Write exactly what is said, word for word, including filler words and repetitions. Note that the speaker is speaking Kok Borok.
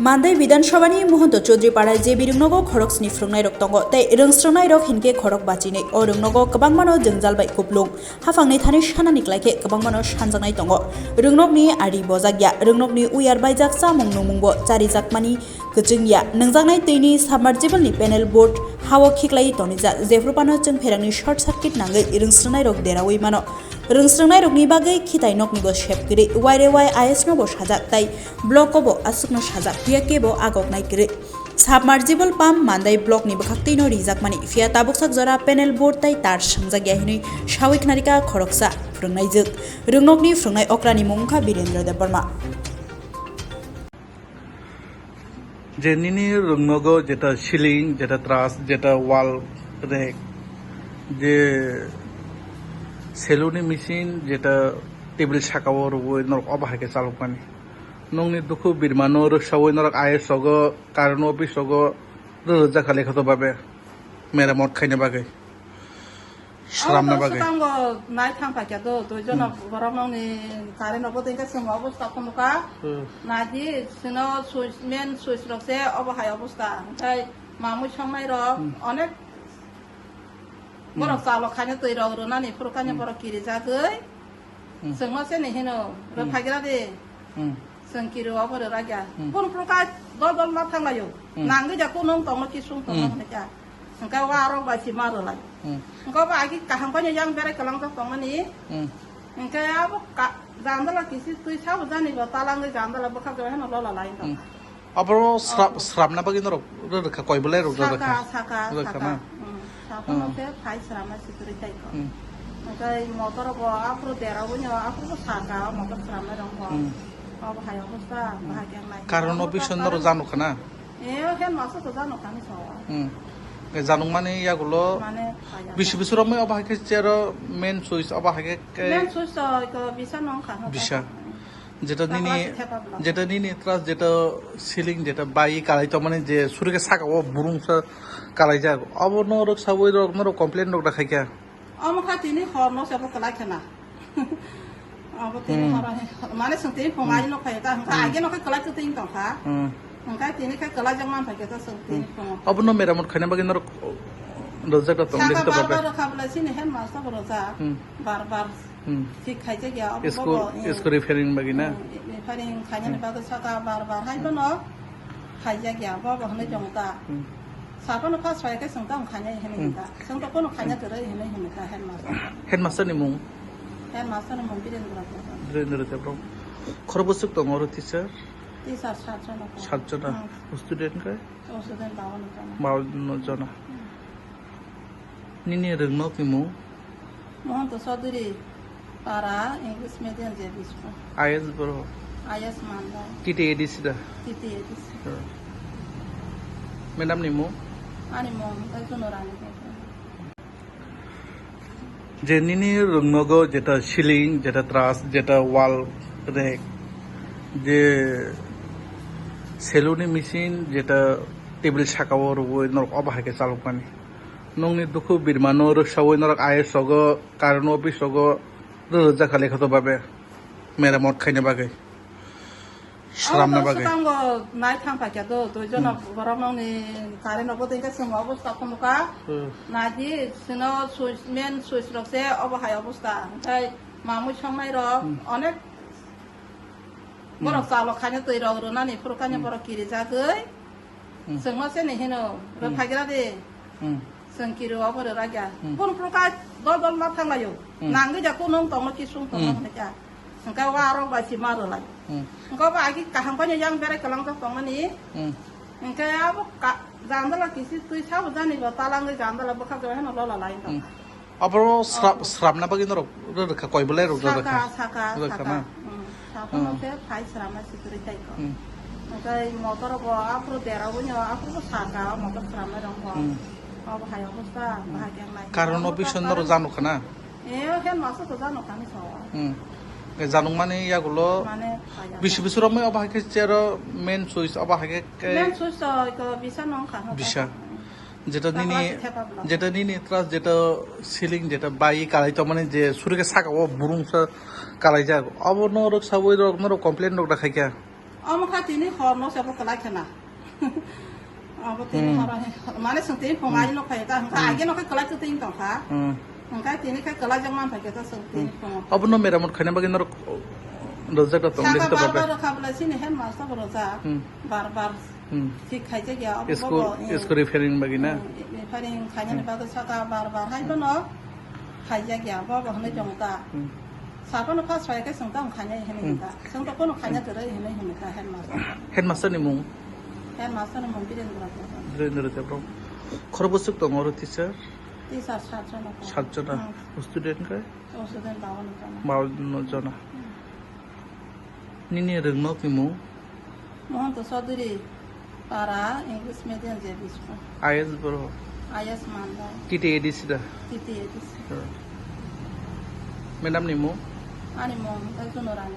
Mandai Bidhan Sabhani Mohonto Chaudhary Para J B rwngnogo khorok sni phrwngnairok tongo tei rwngsrwngnairok hinkhe khorok bachinwi. O rwngnogo kwbangmano jwngjal bai kuplung. Haphangni thani sanani klaikhe kwbangmano sanjaknai tongo. Rwngnokni ari bojakya, rwngnokni uyar baijak, chamung nungmungbo charijakmani kwchwngya. Nwngjaknai twini submersible ni panel board hao khiklaiwi tonijak, jephru phano chwngpherangni short circuit nangwi rwngsrwngnairok deraui mano. Rwngsrwngnairokni bagwi khitai noknibo sep kwrwi Y R Y I S nobo sajak tei block o bo aswkno sajak, phiya kebo agoknai kwrwi. Submersible pump Mandai block ni bwkhaktwino rijakmani, phiya tabuksak jora panel board tei tar swngjak ya hinwi sawi khnarikha khoroksa phrwngnaijwk. Rwngnokni phrwngnai okrani mung wngkha Birendra Debbarma. Je nini rwngnogo jeta ceiling, jeta truss, jeta wall rek, je seluni machine, jeta table sakao rwui norok obo hai khe chalokmani. Nokni dukhu birmano rwksaui norok I S rogo, current office rogo rwrwjak kha lekha to babe meramot khaina bagwi. Sramna bagwi. Abo to swkango nai thang paikha do, dui jono borok nokni current obo tengka chwng obosta khumukha. Hmm. Naidi sino switch, main switch rok se obo hai obosta. Hwnkhe mamui songnai rok onek borok chalo khaina twi rok rwnani phuru khaina borok kirijagwi. Hmm. Chwngno se ni hino, hmm, rwphaigra di. Hmm. Chwng kiri obo rwragya. Hmm. Phuru phuru kha dol dol ma thanglaio. Hmm. Nangwi ja kunung tongma kisung tongma hwnwi kha. Hwnkhe wa arok bai si ma rwlai. Hmm. Hwnkhe obo agi kaham khaino yang berai kwlangjak tongmani. Hmm. Hwnkhe abo ka-, jandala kisi twi sabo jani bo talangwi jandala bwkhak jora heno lola lai tong. Hmm. Aboro sra-, srapna bagwi norok rwrwkha, koi belai rok rwrwkha? Saka, saka, rwrwkha saka. Na? Hmm. Sabono se phai srama sikiri tai ko. Hmm. Hwnkhe motor bo aphuru dera wngya, aphuru saka, motor srama rok bo. Hmm. Obo hai obosta, bahai khe nai. Current office norok jano khana? Eh, headmaster to jano khani so. Hmm. Janung mani yagulo. Mane, bisi bisi romoi obo hai khe chero main switch obo hai khe. Main switch to ko bisa nong khana. Bisa. Jeta nini, jeta nini truss, jeta ceiling, jeta bai kalai tongmani je suri khe saka o burung sa kalaijak. Obo no rok sawi rok norok complain rok da khaikha. Omo kha tini hor no sabo kalai khana. Obo tini hor mane sung tini phung ai no khai ta hwnkha age no khai kalai tu tini tongkha. Hmm. Hwnkha tini khai kalai jak man phai khe ta sung tini phung. Obo no meramot khaina bagwi norok rojak da tong. Saka bar bar rokha bwlai sini headmaster bo rojak. Hmm. Bar bar. Hmm. Thik khaijak ya, obo school, bobo, eh, school repairing bagwi na? Hmm, repairing khainani bagwi saka bar bar hai bono khaijak ya, bobo hwnwi tongo ta. Hmm. Sabono first phai khe chwng tamo khainai hwnwi ta. Chwng to kono khaina kwrwi hwnwi hwnwi ta headmaster. Headmaster ni mung? Headmaster ni mung Birendra Debbarma. Birendra Debbarma. Khorok bwswk tongo oro teacher? Teacher sat jona tongo. Sat jona. Hmm. Student khe? O student bawanno jona. Bawanno jona. Hmm. Nini rwngnokni mung? Mohonto Chaudhary, para English medium J B school. I S boro? I S Mandai. T T A D C da? T T A D C. Hmm. Madam ni mung? Ani mung, Juno Rani. Je nini rwngnogo jeta ceiling, jeta truss, jeta wall rek, je seluni machine, jeta table sakao rwui norok obo hai khe chalokmani. Nokni dukhu birmano rwksaui norok I S rogo, current office rogo rwrwjak kha lekha to babe meramot khaina bagwi. Sramna bagwi. Abo to swkango nai thang paikha do, dui jono borok nokni current obo tengka chwng obosta khumukha. Hmm. Naidi sino switch, main switch rok se obo hai obosta. Hwnkhe mamui songnai rok onek borok chalo khaina twi rok rwnani phuru khaina borok kirijagwi. Hmm. Chwngno se ni hino, hmm, rwphaigra di. Hmm. Chwng kiri obo rwragya. Hmm. Phuru phuru kha dol dol ma thanglaio. Hmm. Nangwi ja kunung tongma kisung tongma hwnwi kha. Hwnkhe o arok bai si ma rwlai. Hmm. Hwnkhe obo agi kaham khaino yang berai kwlangjak tongmani. Hmm. Hwnkhe abo ka-, jandala kisi twi sabo jani bo talangwi jandala bwkhak jora heno lola lai tong. Hmm. Aboro sra-, srapna bagwi norok rwrwkha, koi belai rok rwrwkha? Saka, saka, rwrwkha saka. Na? Hmm. Sabono se phai srama sikiri tai ko. Hmm. Hwnkhe motor bo aphuru dera wngya, aphuru saka, motor sramnai rok bo. Hmm. Obo hai obosta, bahai khe nai. Current office norok jano khana? Eh, headmaster to jano khani so. Hmm. Janung mani yagulo. Mane, bisi bisi romoi obo hai khe chero main switch obo hai khe. Main switch to ko bisa nong khana. Bisa. Jeta nini, jeta nini truss, jeta ceiling, jeta bai kalai tongmani je suri khe saka o burung sa kalaijak. Obo norok sawi rok norok complain rok da khaikha. Omo kha tini hor no sebo kwlai khena. Abo tini Hmm. hor he, mane sung tini phung Hmm. ai no khai ta, hwnkha Hmm. age no khai kwlai tini tong kha. Hmm. Hwnkha tini khai kwlai jang man phai khe ta sung tini Hmm. phung. Obo no meramot khaina bagwi norok rojak da tong Saka de bar bar rokha bwlai sini headmaster bo rojak. Hmm. Bar bar Hmm. thik khaijak ya, obo School, bobo, eh. school repairing bagwi na? Hmm, repairing khainani Hmm. bagwi saka bar bar hai bono khaijak ya, bobo hwnwi tongo ta. Hmm. Sabono first bai khe chwng tamo khainai hinwi Hmm. hinta. Chwng to kono khaina Hmm. kwrwi hinwi hinwi kha headmaster. Headmaster ni mung? Headmaster ni mung Birendra Debbarma. Birendra Debbarma. Khorok bwswk tongo oro teacher? Teacher sat jona tongo. Sat jona. Hmm. Student khe? O student bawanno jona. Bawanno jona. Hmm. Nini rwngnok ni mung? Mohanta Chaudhary, para English medium J B school. I S boro. I S Mandal. T T A D C da? T T A D C. Madam ni mung? Ani mung, eh, Juno Rani.